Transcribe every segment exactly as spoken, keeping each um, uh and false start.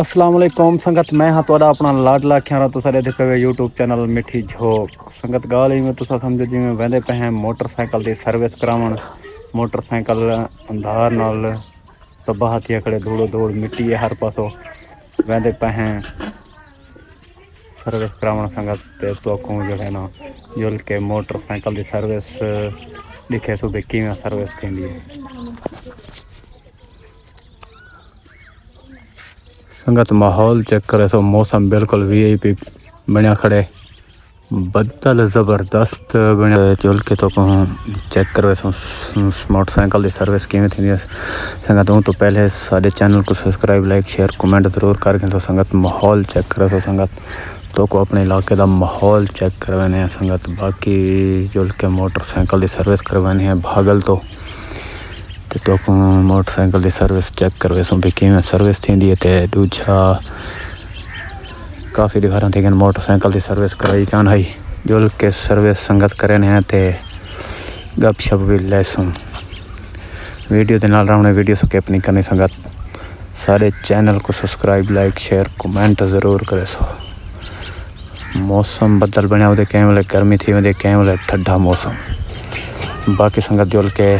السلام علیکم سنگت، میں ہاں تہاݙا اپݨا لاڈلا کھیارا۔ تساں ݙیہدے پئے وے یوٹیوب چینل مٹھی جھوک۔ سنگت، ڳالھ ایویں تساں سمجھو جیویں ویندے پئے ہیں موٹر سائیکل دی سروس کراوݨ۔ موٹر سائیکل اندھار نال تباہ تھیا کھڑے، دھوڑو دھوڑ مٹی ہے ہر پاسوں۔ ویندے پئے ہیں سروس کراوݨ سنگت، تے تہاکوں جیڑھے نا جل کے موٹر سائیکل دی سروس ݙکھیسوں بھئی کیویں سروس تھیندی ہے۔ سنگت، ماحول چیک کریسو، موسم بالکل وی آئی پی بݨیا کھڑے، بدل زبردست بݨیا۔ چل کے تہاکوں چیک کرویسوں موٹر سائیکل دی سروس کیویں تھیندی ہے۔ سنگت، اوں توں پہلے ساݙے چینل کوں سبسکرائب، لائک، شیئر، کمنٹ ضرور کر گھنسو۔ سنگت، ماحول چیک کریسو۔ سنگت، تہاکوں اپݨے علاقے دا ماحول چیک کرویندے ہیں سنگت۔ باقی جل کے موٹر سائیکل دی سروس کرویندے ہیں بھاگل توں۔ تے تہاکوں موٹر سائیکل دی سروس چیک کرویسوں بھئی کیویں سروس تھیندی ہے۔ تے ݙوجھا، کافی ݙیہاڑاں تھی ڳئن موٹر سائیکل دی سروس کرائی کائنی ہئی۔ جل کے سروس سنگت کریندے ہیں تے گپ شپ وی لیسوں۔ ویڈیو دے نال رہوݨے، ویڈیو سکپ نہیں کرنی سنگت۔ ساݙے چینل کوں سبسکرائب، لائک، شیئر، کمنٹ ضرور کریسو۔ موسم بدل بݨیا ہوندے، کہیں ویلے گرمی تھی ویندی، کہیں ویلے ٹھڈا موسم۔ باقی سنگت جل کے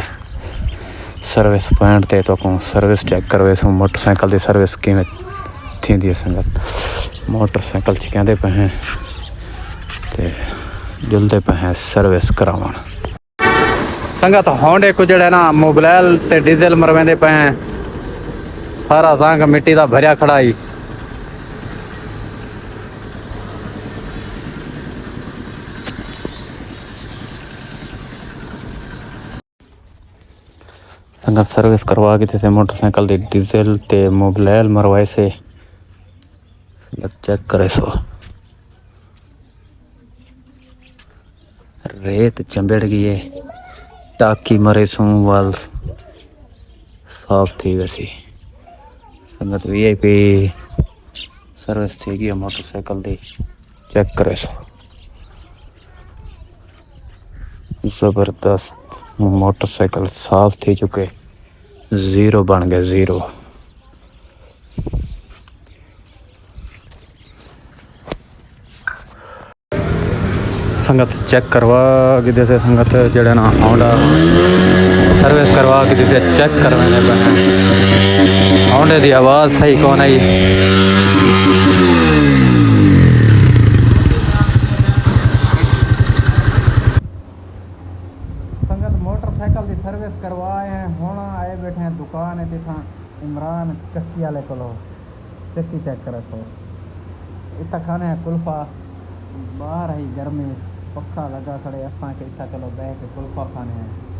سروس پوائنٹ تے تہاکوں سروس چیک کرویسوں، موٹر سائیکل دی سروس کیویں تھیندی ہے سنگت۔ موٹر سائیکل چکیندے پئے ہیں تے جلدے پئے ہیں سروس کراوݨ۔ سنگت، ہونڈے کوں جیڑھے نا موبلائل تے ڈیزل مرویندے پئے ہیں، سارا زنگ مٹی دا بھریا کھڑا ہئی۔ سنگت، سروس کروا گھدیسے موٹر سائیکل دی، ڈیزل تے موبلائل مروائیسے۔ سنگت، چیک کریسو، ریت چمبڑ ڳئی ہے، ٹاکی مریسوں ول صاف تھی ویسی۔ سنگت، وی آئی پی سروس تھی ڳئی ہے موٹر سائیکل دی، چیک کریسو۔ زبردست، موٹر سائیکل صاف تھی چکے، زیرو بݨ ڳئے، زیرو۔ سنگت، چیک کروا گھدیسے سنگت، جیڑھے نا ہونڈا سروس کروا گھدیسے، چیک کرویندے پئے ہیں۔ ہونڈے دی آواز صحیح کون آئی۔ سنگت، موٹر سائیکل دی سروس کروا آئے ہیں، ہݨ آئے ٻیٹھے ہیں دکان ہے جتھاں عمران چکی والے کولو۔ چکی چیک کریسو۔ اتھاں کھانے ہیں کلفا، باہر ہئی گرمی، پکھا لڳا کھڑے، اساں کہ اتھاں چلو ٻہہ کے کلفا کھانے ہیں۔